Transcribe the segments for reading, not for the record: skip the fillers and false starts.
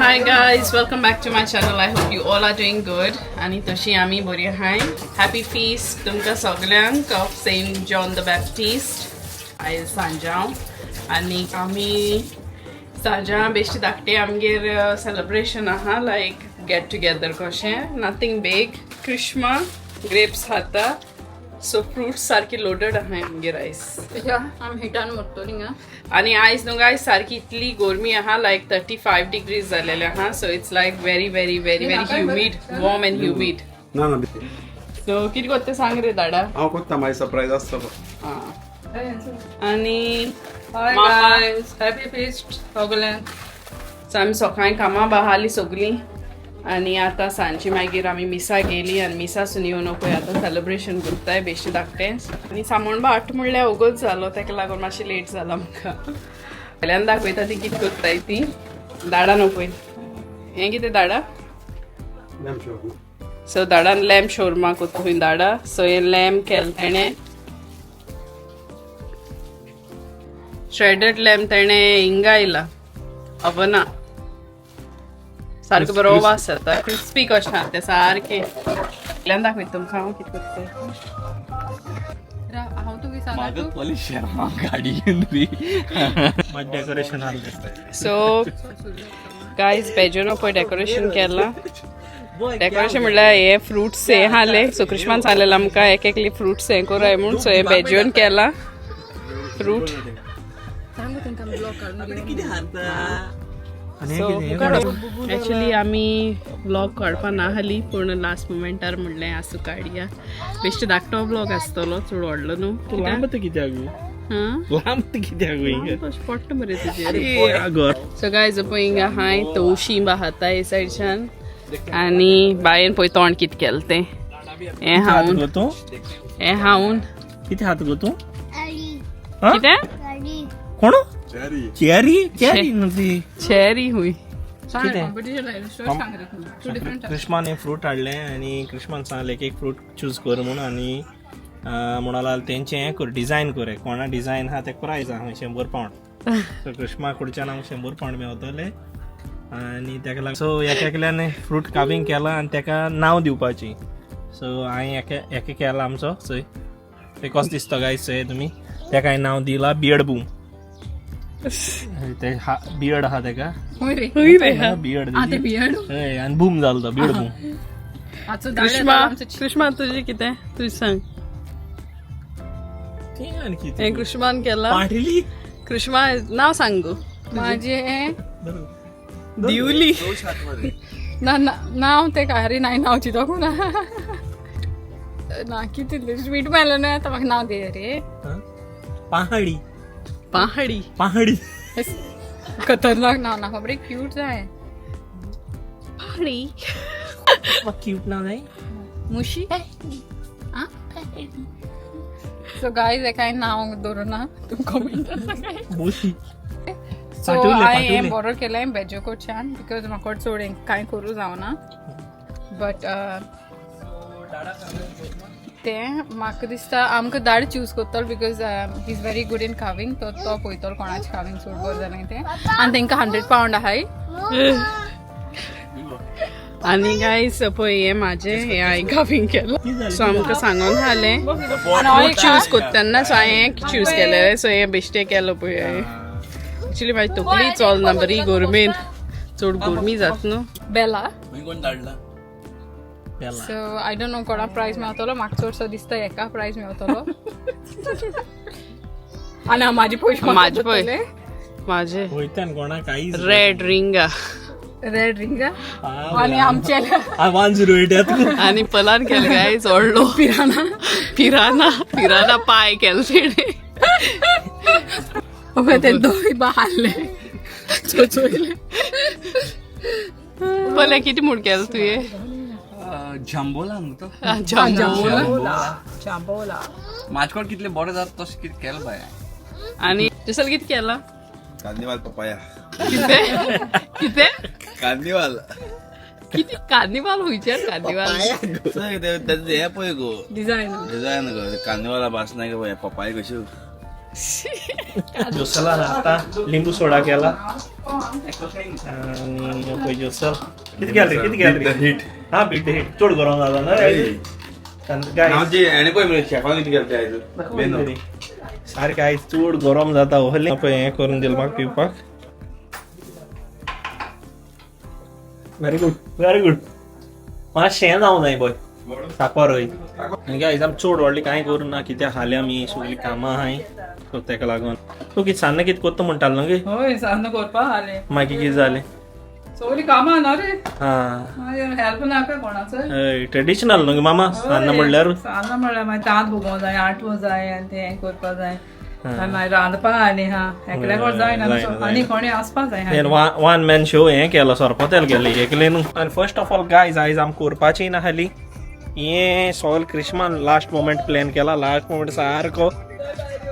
Hi guys, welcome back to my channel. I hope you all are doing good. आणि तशी आमी बरी आहाय. हॅपी फीस्ट तुमकां सगल्यांक of Saint John the Baptist. आयज सांजांव आनी आमी सांजां बेश्टी धाकटे आमगेर सेलिब्रेशन आहा, लायक गेट टुगेदर कशें, नथींग बीग. क्रिश्मा ग्रेप्स खाता, सो फ्रुट्स सारकी लोडेड आहाय आमगेर आयज. आमी हिटान मोडटली हिंगा. आणि आयज न्हू गायज, सारकी इतली गोरमी आहा, लायक 35 डिग्रीज जालेले आहा. So it's like very very very very humid, warm and humid. ना ना. सो कितें कोत्ता सांग रे दाडा. हांव कोत्ता, मागीर सरप्रायज आसतलो. आनी हाय मामा. गायज, हॅपी फीस्ट सगल्यांक. सो आमी सकाळी कामां बहाली सगलीं आनी आतां सांजची मागीर आमी मिसा गेली आनी मिसासून येवन पळय आतां सेलिब्रेशन करताय बेश्टें धाकटेंच. आनी सामोणबा 8 म्हणल्यार वोगोत जालो, ताका लागून मातशें लेट जालो आमकां. पयल्यान दाखयता ती कितें करताय ती. दाडा न्हू पळय, हें कितें दाडा? Lamb shawarma. सो दाडान लॅम शोरमा कोत्ता खंय दाडा. सो हें लॅम केलें तेणें, श्रेडेड लॅम तेणें हिंगा आयला अवना, सारको बरो वास येता, क्रिस्पी कशें आहा तें सारकें. इतल्यान दाखयता तुमकां हांव कितें करता तें. हांव तुका सांगा तूं. मागत शर्मा गाडी घेवन री. डेकोरेशन आसलें. सो गायज, बेजोनो पळय डेकोरेशन केलां. डेकोरेशन म्हणल्यार हे फ्रुट्स हे हाले. सो क्रिश्मान सांगलेलें आमकां एक एकली फ्रुट्स हें करूं म्हूण. सो हे बेजोन केलां फ्रूट. सांगू तेंकां ब्लॉग काडून घेवन. सो एक्चुली आमी ब्लॉग काडपा ना हाली, पूण लास्ट मुमेंटार म्हणलें आसूं काडया. बेश्टे धाकटो ब्लॉग आसतलो, चड व्हडलो न्हू. तूं लांब तर कित्याक? हां. लांब तर कित्याक? तशें पडटा मरे तुजेर. घर. सो गायज, पळय हिंगा हांय तवशीं बाहाता हे सायडच्यान आनी बायन पळय तोंड कित केलें तें हें हात हावून. गो तूं. हें हावून. कितें हात गो तूं? हा? कितें? कोण? चेरी, चेरी न्हू ती. चेरी हुंय. सांग. कितें? कॉम्पिटिशन लायलें, श्योर सांग रे तूं. तूं डिफरंट. क्रिश्मान हे फ्रूट हाडलें आनी क्रिश्मान सांगलें की एक फ्रूट चूज कर म्हूण आनी म्हणून लागलो तेंचें हें कर, डिजायन कर. कोणा डिजायन आहा तेका प्रायज आहा 100 पावंड. सो क्रिश्मा कडच्यान आमकां 100 पावंड मेवतले आनी तेका लागून सो एक एकल्यान फ्रूट कावींग केलां आनी तेका नांव दिवपाची. सो हांवें एके एके केलां आमचो. चोय ते कसो दिसता गायज, चोय तुमी. तेका हांवें नांव दिलां बियर्ड बूम. ते बियर्ड आहा तेका. हुंय रे? हुंय रे? बियर्ड. आं, ते बियर्ड. हय, आनी बूम जालो तो, बियर्ड बूम. आजचो कृष्मा, कृष्मा, तुजें कितें तुजें सांग. तें आनी कितें? हें कृष्मान केलां. पाटली. कृष्मा, नांव सांग गो. माझे दिवली. ना ना, नांव ते काय रे, नाही नाव चितो कोणा ना किती स्वीट मेळ्ळें न्हय आतां म्हाका नांव दे रे. पहाडी. पहाडी. पहाडी. खतरनाक नाव ना, बरें क्यूट जाय. पहाडी. क्यूट नाव जाय. मुशी. सो गायज, एकाय नांव दवरूं ना, तूं कमेंट. बोशी. सो पाटुले, हांवें हें पाटुले. बरो केलें बेजो कडच्यान because म्हाका चड हें कांय करूं जावना. बट तें म्हाका दिसता आमकां दाड चूज करतलो because he is very good in carving. तो तो पळयतलो कोणाचें कावींग चड बरें जालें तें आनी तांकां 100 पावंड आहाय. आनी गायज, पळय हें म्हाजें, हें हांवें कावींग केलां. सो आमकां सांगोन हालें चूज कोत्ता तेन्ना, सो हांवें हें चूज केलें. सो हें बेश्टें केलां पळय हांवें. एक्चुली म्हाजी तकली चलना बरी, गोरमेन चड गोरमी जात न्हू. बेला. कोण धाडला? बेला. सो I don't know कोणा प्रायज मेवतलो. म्हाका चडसो दिसता एका प्रायज मेवतलो आनी हांव म्हाजे पयशे म्हाका म्हाजे पय. दितले. म्हाजें वयतान कोणा कांयच. रेड रिंगा. रेड रिंगा आनी आमचे 108 येता. आनी पलान केलें गायज व्हडलो पिराना, पिराना, पिराना पाय केलो तेणें. ते दोय बा हाडले चोचोयले. पले कितें म्हूण केलें तुवें? जांबोला न्हू तो. जांबो. माझ्याकडे कितले बरें जाता तशें कितें केलें बाय. आनी जसल कितें केलां? Carnival papaya. कितें कितें? कार्निवाल. कितें कार्निवाल? खंयच्यान कार्निवाल? तेजें हें पळय गो. डिझायन. डिझायन गो, कार्निवाला भास नाही गो, पपाय कश्यो. जोसलान आतां लिंबू सोडा केला आनी पळय जोसल कितें केलें रे, कितें केलें रे? हीट हा बीट the heat चड गरम जाला ना गायस जे हेणे पळय मरे शेफान कितें केलें तें आयज बेनो सारकें आयज चड गरम जाता ओहले पळय हें करून दिलें म्हाका पिवपाक. Very good very good. मातशें जावं जाय पळय साकर हय. आनी गायज आमी चड व्हडलें कांय करूं ना कित्याक हालीं आमी सगळीं कामां आहाय सो तेका लागून. तूं कितें सान्न कितें करता म्हणटालो न्हू गे? हय सान्न करपा हालें. मागीर कितें जालें? सगळीं कामां ना रे. हां मागीर हेल्प नाका कोणाचो. हय ट्रेडिशनल न्हू गे मामा सान्न म्हणल्यार. सान्न म्हणल्यार मागीर दांत भोगोवंक जाय, आटवो जाय आनी तें हें करपा जाय, मागीर रांदपा आनी हा एकल्याक जायना आनी कोणी आसपा जाय. वन मॅन शो हें केलो सरपतेल केलें एकले न्हू. आनी फर्स्ट ऑफ ऑल गायज आयज आमकां करपाची ना हाली हें सगळें क्रिस्मान लास्ट मोमेंट प्लॅन केला, लास्ट मोमेंट सारको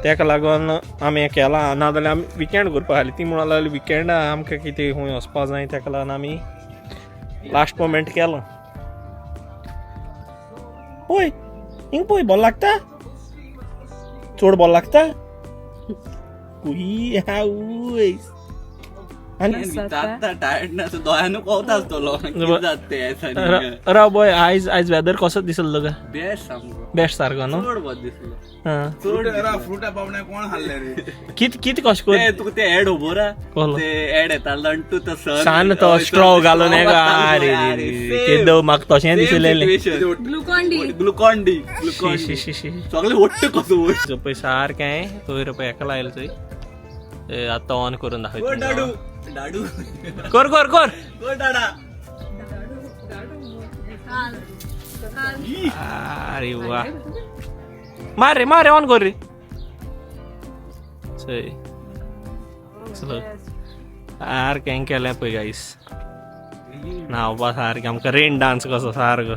तेका लागून आमी हें केलां. नाजाल्यार आमी विकेंड करपा आसली ती म्हणून लागली विकेंडा आमकां कितें खंय वचपा जाय, तेका लागून आमी लास्ट मोमेंट केलो. पळय हिंग पळय बरो लागता, चड बरो लागता. उई हा उय. टायर्ड ना तो दोळ्यानू कोवता आसतलो कितें जाता तें. राव बॉय आयज आयज वेदर कसो दिसलो तुका? बेस्ट सामको. बेस्ट सारको न्हू? चड बरो दिसलो. हां फ्रूट फ्रुटा पावणे कोण खाल्ले रे? कित कित कशें कर तुका ते एड खबर आहा? कसलो? ते एड येतालो आनी तूं तो सन सान तो स्ट्रॉ घालून हें अरे केदो म्हाका तशें दिसलेलें. Glucon D. ग्लुकॉन डी शी शी शी सगळे वट्ट कसो वयर. पळय सारकें वयर पळय हेका लायलें थंय आतां ऑन करून दाखयता. डाडू डाडू कर कर कर. गो डाडा. अरे वा मार रे मार रे ऑन कर रे. चल सारकें केलें पळय गायस न्हांवपा सारकें आमकां रेन डान्स कसो सारको.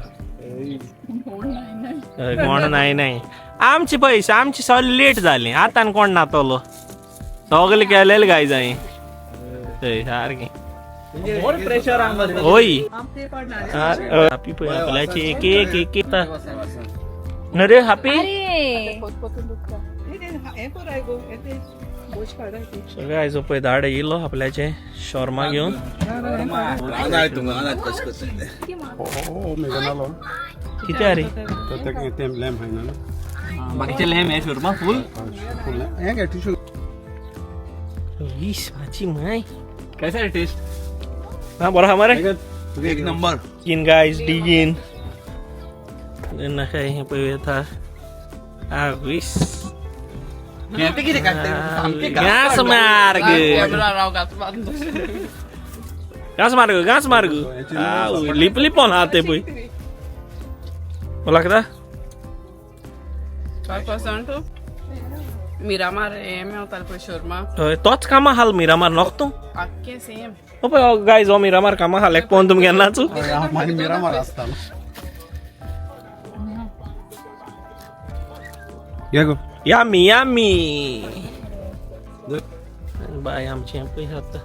कोण नाय नाय आमची पयस आमची सगळी लेट जाली आतां कोण न्हातलो सगळे केलेले गायज हांवें. हय सारकें होय हापी पळय आपल्याची एक एक एक एक न्हू रे हापी. सगळे आयज पळय धाड येयलो आपल्याचे शॉर्मा घेवन. कितें रे बाकीचे लॅम हे शोरमा फूल वीस माझी माय कैसा रे टेस्ट? हा बरो हा मरे एक नंबर. इन गायज डिगीन नका हें पळय येता आ वीस घास मार्ग घास मार्ग घास मार्ग लिप लिपोन हा ते पळय लागता. मिरामार हें मेवतालें पळय शोरमा. हय तोच कामां हाल मिरामार नोक तूं. आख्खें सेम. हो पळय गायज हो मिरामार कामां हाल एक पळोवन तुमी केन्नाच. मिरामार आसता यामी यामी बाय आमचें पळय आतां.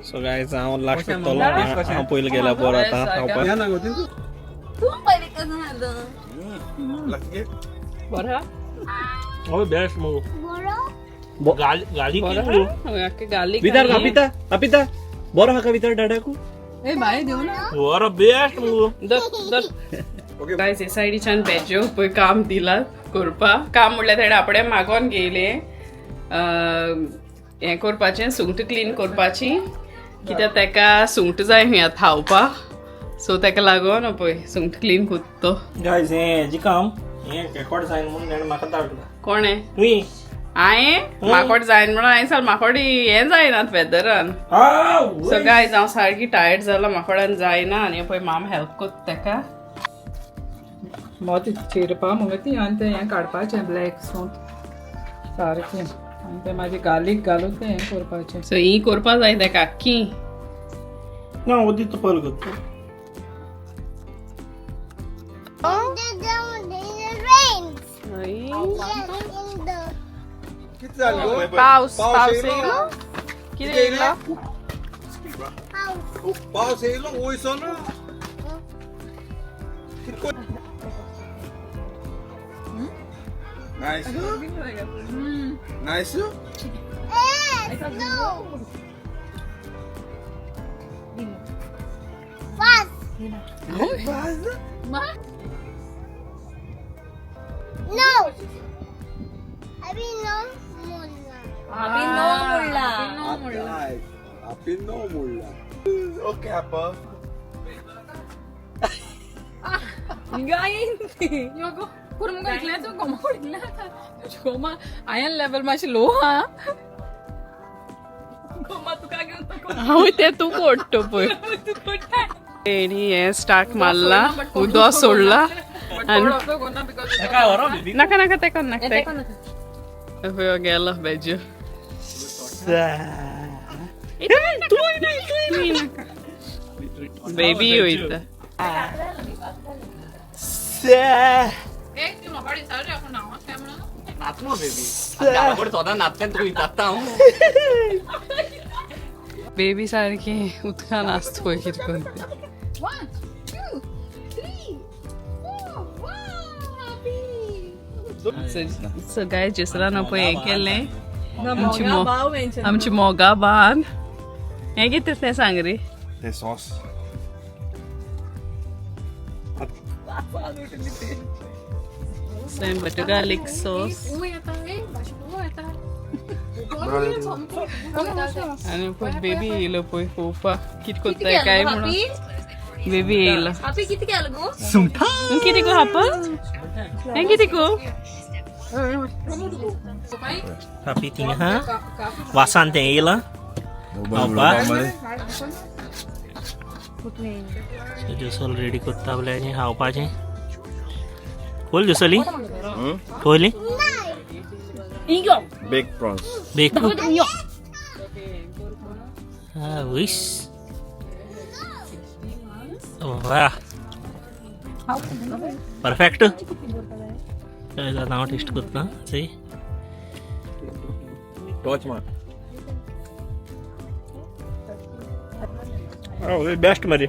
सो गायज हांव लास्ट उरतलो, हांव पयलीं गेल्यार बरो आतां खावपाक. बरो हय बेस्ट मुगो गाली गार्लिक विदार कापिता कापिता बरो हाका विचार डाडाकू. ए बाय देऊ ना. बरो बेस्ट मुगो. गायज हे सायडीच्यान बेजो पळय काम दिला करपा. काम म्हणल्यार तेणें आपणें मागोन घेयलें हें करपाचें सुंगटां क्लीन करपाची कित्याक तेका सुंगटां जाय खंय आतां खावपाक. सो तेका लागून पळय सुंगटां क्लीन करता तो. गायज हें हेजें काम हें रेकॉर्ड जायना म्हणून तेणें म्हाका धाडलां. कोणें? तुवें. हांवें माकोड जायना म्हणून हांवें सांगलें माकोड हें जायनात वेदरान. सो गायज हांव सारकी टायर्ड जाला माकोडान जायना आनी पळय माम हेल्प करता तेका. मोती चिरपा मुगो ती आनी तें हें काडपाचें ब्लॅक सूट सारकें आनी तें मागीर गार्लीक घालून तें हें करपाचें. सो ही करपा जाय तेका आख्खी. ना ओदी तो पयल करता. पावस पावस येयलो कितें येयलो? पावस येयलो वयसो ना. Nice. Nice. No. Fast. No. Abi no mulla. Abi no mulla. Happy no mulla. Okay, Apple. पूण मुगो इतल्याच गोमा उडयला गोमा हांवें लेवल मातशें लो हा गोमा तुका घेवन हांव तें तूं कोडटो पळय. तेणी हें स्टार्ट मारला, उदो सोडला आनी नाका नाका तेका नाका तेका पळय गेलो बेजो. बेबी वयता. नाचलो बेबी गावाकडे स्वतः नाचल्यान तुका विचारता हांव. बेबी सारकी उदकान आसता पळय कितें करून. 1 2 3 4 1. सो गायज जेसरान पळय हें केलें आमची मोगा बांद हें कितें तें सांग रे. ते sauce. Same butter garlic sauce. आनी पळय बेबी येयलो पळय पळोवपाक कितें कोत्ताय काय म्हणून. बेबी येयलो. आपी किती केलं गो? कितें गो हाप हें कितें गो? हापी थिंगा हा वासान तें येयलां खावपाक. जुसल रेडी करता आपल्याचें खावपाचें. खोल जुसली खोली Big prawns. Bake विश वाह परफेक्ट. हांव टेस्ट करता सी. टॉच मार. बेस्ट मरे.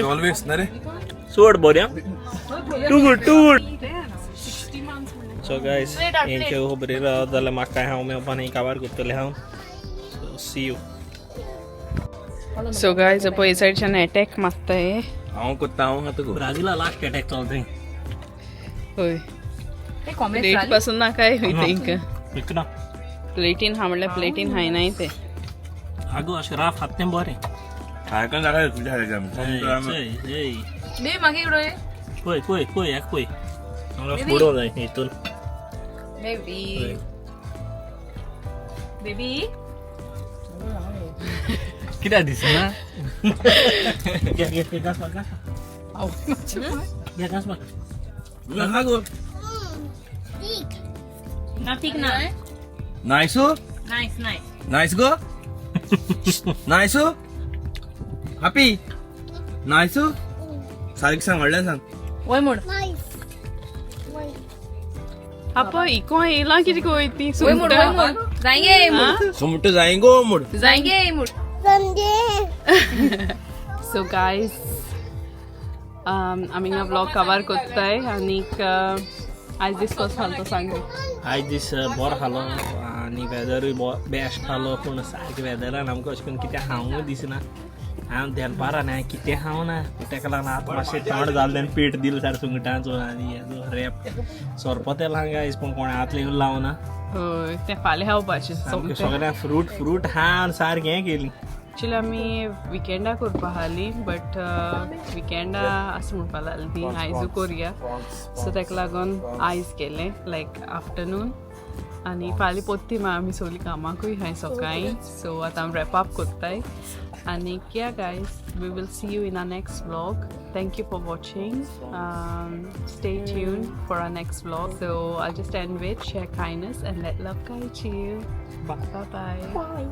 ऑलवेज ना रे. चड बरें. Too good too good. So guys हेंचे खबरी रावत जाल्यार म्हाका कांय हांव मेळपा न्ही काबार करतलें हांव. So see you. So guys पळय हे सायडच्यान एटॅक मारता हे. हांव कोत्ता हांव आतां गो. ब्राझिला लास्ट अटॅक चलता. हय प्लेट पासून ना काय हय तेंकां. विकना प्लेटीन हा म्हणल्यार प्लेटीन हाय नाय ते. आगो अशें राफ खात तें बरें. खायकन जागा तुझ्या खायच्या. बे मागे इकडे. पळय पळय पळय हेका पळय हांगा बुडोवंक जाय हितून. बेबी बेबी कित्याक दिसना? घे घे घे घास मार घास घे घास मार. Big. नातीक ना. Nice. Nice nice. Nice go. Nice. Happy. Nice. सारकी सांग व्हडल्यान सांग. वय म्हण. Nice. Nice. आपा इको येयला कितें गो ती वय म्हण वय म्हण. जायगे म्हण. सुमट जाय गो मुड. जायगे म्हण. Sunday. So guys आमी हिंगा ब्लॉग कवर कोत्ताय आनीक आयज दीस कसो जालो तो सांग. आयज दीस बरो खालो आनी वेदरूय बेस्ट खालो. पूण सारकें वेदरान आमकां अशें करून कितें खावंकूय दिसना. हांव देनपारान हांवें कितें खावना तेका लागून आतां मातशें थंड जालें आनी पेट दिलो सारकें सुंगटांचो आनी हेजो रॅप सोरपोत येला गायज. पूण कोणें हात लेगून लावना. हय तें फाल्यां खावपाचें. सामकें सगळें फ्रूट फ्रूट खावन सारकें हें केली. एक्चुअली आमी विकेंडा करपा आहली बट विकेंडा आसा म्हणपा लागली ती आयजू करया. सो ताका लागून आयज केलें लायक आफ्टरनून आनी फाल्यां पोत्ती मागीर आमी सगळीं कामाकूय हांय सकाळीं. सो आतां आमी रॅप अप कोत्ताय आनी या guys we will see you in our next vlog. Thank you for watching. Stay tuned for our next vlog. So I'll just end with share kindness and let love guide you. Bye bye. Bye.